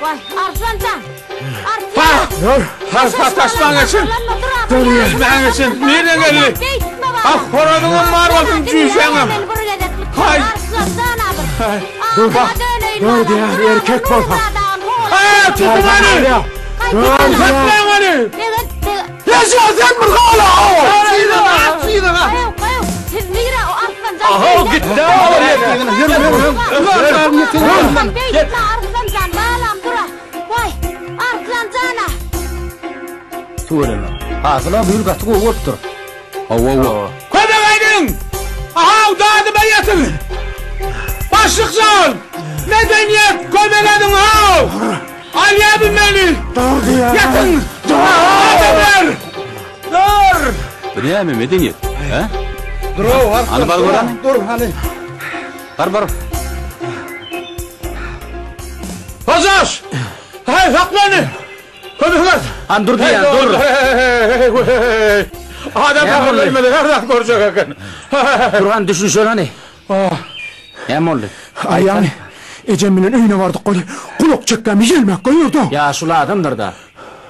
Waý, Arslan jan! Arslan! Dur! Has taşdan geçin! Dur Ýetmäň geçin! Nirden geldi? Ah, horazyňam bar bolsun, jüýjeňem! Haý! Arslan jan abi! Dur, bak! Dur diýýän, erkek bolsaň! Haý, tutuň ony! Tutmaň ony! Ýaşa sen bir gala! Siz nirä o Arslan jan? Aha, gitdi olar ýerden. Ýör, ýör, ýör. Arslan beýtme Arslan jan, balam dur. Waý, Arslan jana! Tüweleme. Hasyl-a bu ýyl gaty gowy bolupdyr. Hawa, hawa. Kömek ediň! Ahaw, dadyma ýetiň! Başlyk jan! Medeniýet, kömek ediň, haw! Alýarmy meni? Dur diýýän. Ýetiň! Adamlar! Dur! Bu näme medeniýet? Hä? Dur, Arslan. Hany bar gör hany. Dur, hany. Bar bar. Hojaş! Haý, saklany! Kömek et! Han dur diýýän, dur. Adam Näme boldy? ölmedi, her zat görjek eken. Dur han düşünşeli hany. Näme boldy? Aýan, ejem bilen öýüne bardyk weli, gulak çekgämi ýelmäk goýurdy. Ýaşuly adamdyr-da.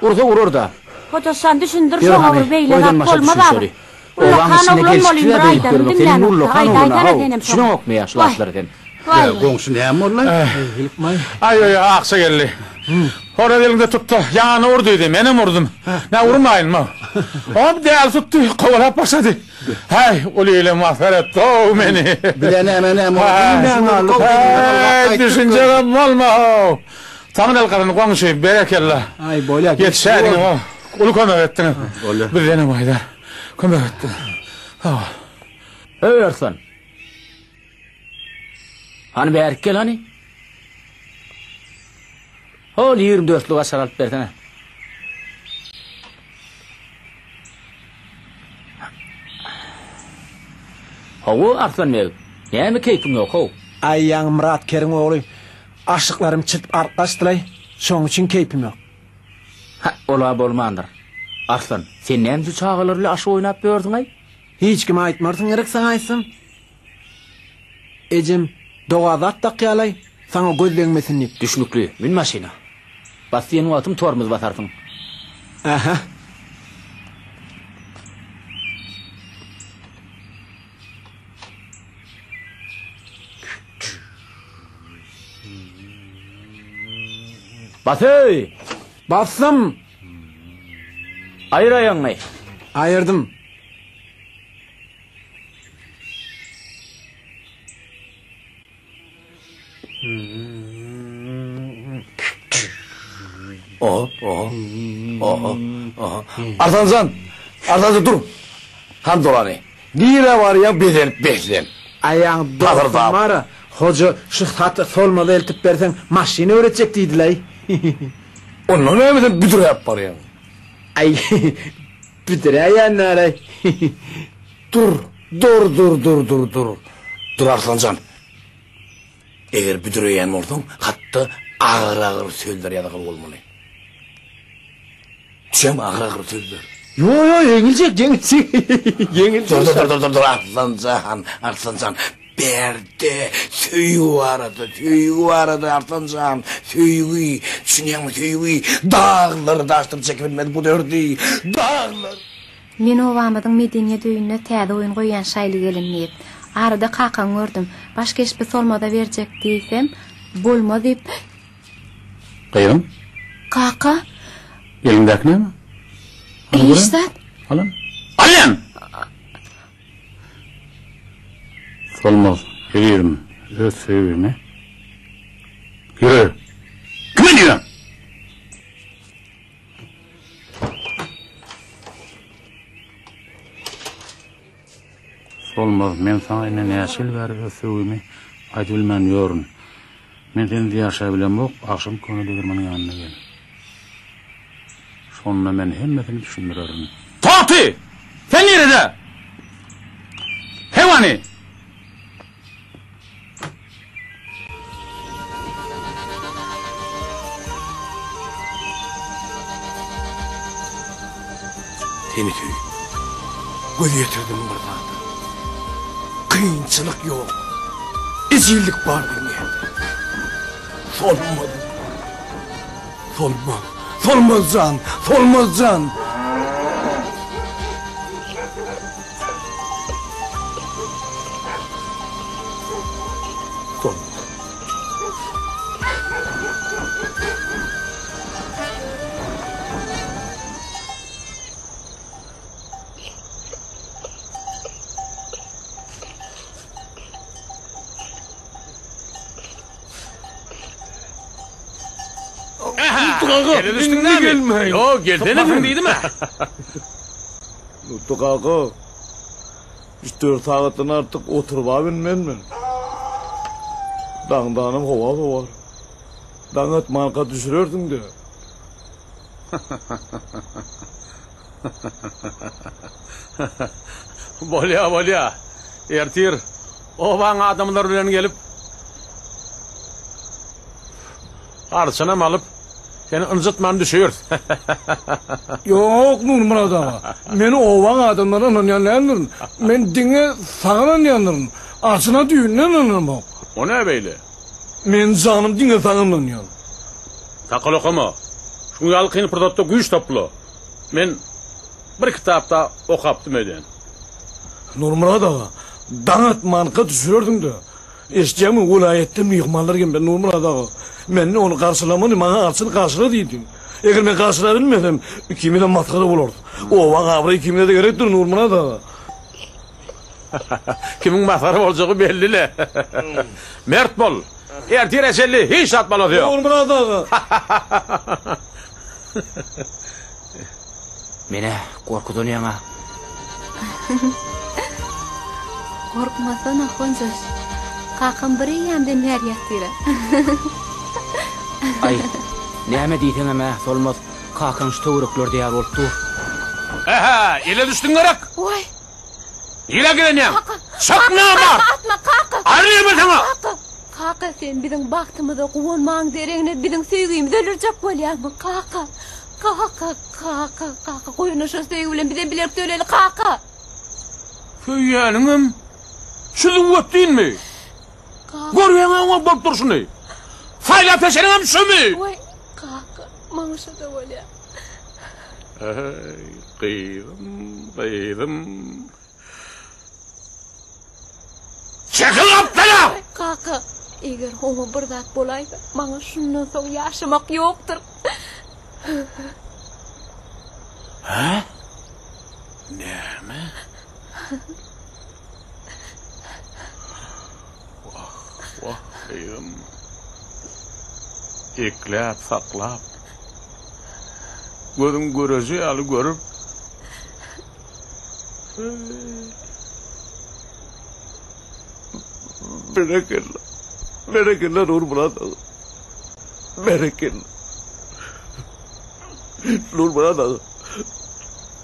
Ursa urar-da. Hojaş jan düşündir Ýör şoňa hany, bir beýle goýdan zat başa bolmaz düşünşeli. abi. Obaň Ullakan içinde oglan gelşiksiz bolýyn bir ýa beýdip aýdanyny görmek. Seniň diňlänokda. ullakan Aýdaýsana oglan-a, how. senem şoňa. Düşüneňokmy ýa şu Waý. zatlary sen? Waý. Goňşy näme boldy? Aý, aý, akja geldi. Horaz eliňde tut-da, ýanyna ur diýdi. Menem urdum. Nä urmaýynmy? Hop, däli tutdy, kowalap başlady. Häý, uly ile masgara etdi-ow meni. Bile näme näme boldy? Häý, düşünjegem bolma-ow. Taňryýalkasyn goňşy, berekella. Aý, bolýa. Ýetişäýdiňiz-ow. Uly kömek etdiňiz. Bolýa. Bizdenem aýdar. Kömek etdiňiz. Sag bol. Öý Arslan. Hany bärik gel hany. Hol 24 dörtlük açar alyp bersene. Hawa Arslan beg, näme keýpiň ýok how? Aý, ýaňy Myrat keriň ogly aşyklarymy çytyp alyp gaçdylaý, şoň üçin keýpim ýok. Hä, ol-a bolmandyr. Arslan, sen näme üçin çagalar bilen aşyk oýnap ýörsüň-aý? Hiç kime aýtmarsyň gerek saňa aýtsam. Ejem doga zat dakýalaý, saňa göz degmesin diýip. Düşnükli, mün maşyna. Bas diýen wagtym tormoz basarsyň. Ähä. Bas-eý! Basdym! Aýyr aýagyňy. Aýyrdym. Oho, oho, oho, oho. Arslanjan, Arslanjan dur. Han dur hany. Nirä barýaň bezenip beslen. Aýaň dostum bara, hoja şu haty Solmaza eltip berseň maşyn öwretjek diýdilaý. Onda näme sen büdüräp barýaň? Aý, büdüräýen dälaý. Dur, dur, dur, dur, dur, dur. Dur Arslanjan. Eger büdüreýän bolsaň, hatda agyr-agyr sözler ýazgyly bolmaly. Düşeňmi agyr-agyr sözler? Ýo, ýo, ýeňiljek, ýeňiljek. Ýeňiljek. Dur, dur, dur, dur, dur, Arslanjan, Arslanjan. Bärde söýgi barada, söýgi barada Arslanjan, söýgi, düşünýäňmi, söýgi. Daglary daşdan çekibilmez bu derdi, daglar. Men obamyzyň medeniýet öýünde täze oýun goýýan Şaýly gelin diýip. Arada kakaňy gördüm. Baş keşbi Solmaza berjek diýsem, bolmaz diýip. Gyzym. Kaka. Eliňdäki näme? Hiç zat. Alan. Alýan! Solmaz, ezizim, öz söýgüňi Ýöre! Kime diýýäň? Solmaz, men saňa indi näçe ýyl bäri öz söýgimi aýdybilmän ýörün. Men sensiz ýaşabilemok, agşam köne degirmeniň ýanyna gel. Şonda men hemmesini düşündirerin. Togty! Sen nirede? Hewany! Seni söýüp, göz ýetirdim bir zada. Kynçylyk ýok, ejizlik bar dünýäde. Solmaz. Solmaz. Solmaz jan. Solmaz jan. Solmaz. Ele düşdüň näme? Ýok, gelsene diýdim-ä. Nurty kaka, üç-dört sagatdan artyk oturyp-a bilmen men. Daňdanam howa sowar. Daň atmanka düşürersiň-dä. Bolýa, bolýa. Ertir obaň adamlary bilen gelip, arçynam alyp, seni ynjytman düşüris. Ýok, Nurmyrat aga, men obaň adamlaryna ynanýan däldirin. Men diňe saňa ynanýandyryn. Arçyna düýbünden ynanamok. O nä beýle? Men janym diňe saňa ynanýan. Takal okama. Şuň ýaly kyn pursatda güýç topla. Men bir kitapda okapdym öýdýän. Nurmyrat aga, daň atmanka düşürerdiň-dä. Eşidýäňmi, welaýatdan myhmanlar gelmeli Nurmyrat aga. Men ony garşylamaly, maňa arçyn garşyla diýdi. Eger men garşylabilmesem, ikimizem masgara bolarys. Obaň abraýy ikimize-de gerekdir Nurmyrat aga. Kimiň masgara boljagy belli-le. Mert bol. Ertire çenli hiç zat bolasy ýok. Nurmyrat aga. Men-ä gorkudan ýaňa. Gorkmasana, Honjaş. Kakam bir eýýämden bäri ýatyr-a. Aý, näme diýseňem-ä, Solmaz, kakaň şu töwereklerde ýaly bolup dur. Ähä, ele düşdüň gerek? Waý! Nirä gidenýäň? Kaka! Çyk namart! Kaka, atma, kaka! Aýryl men saňa! Kaka! Kaka, sen biziň bagtymyza guwanmagyň deregine biziň söýgimizi öldürjek bolýarmyň, kaka? Kaka, kaka, kaka, goý onda şol söýgi bilen bizem bilelikde öleli, kaka! Söýýäniňem şu züwwetdinmi? Kaka. Görýäň-ä oňa bolup durşuny. Saýlap seçeniňem şumy? Waý, kaka, maňa şo-da bolýar. Eý, gyzym, gyzym. Çekil gapdala! Kaka, eger oňa bir zat bolaýsa, maňa şundan soň ýaşamak ýokdur. Hä? Näme? Wah, wah, gyzym. Ekläp, saklap, gözüň göreji ýaly görüp. Berekella. Berekella Nurmyrat aga. Berekella. Nurmyrat aga.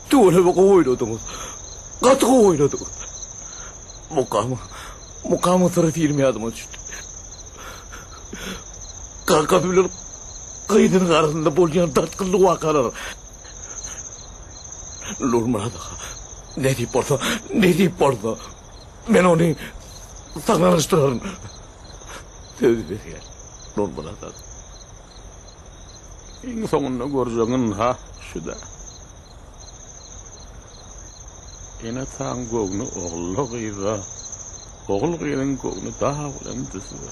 Tüweleme gowy oýnadyňyz. Gaty gowy oýnadyňyz. Mukama, Mukamyň syry film ýadyma düşdi. Kakasy bilen gyzynyň arasynda bolýan dartgynly wakalar. Nurmyrat aga, nesip bolsa, nesip bolsa, men ony sagnalanyşdyraryn. Söz berýän, Nurmyrat aga. Iň soňunda görjegiň ynha şü-dä. Ene-ataň göwni ogully-gyzda, ogul-gyzyň göwni dag bilen düzde.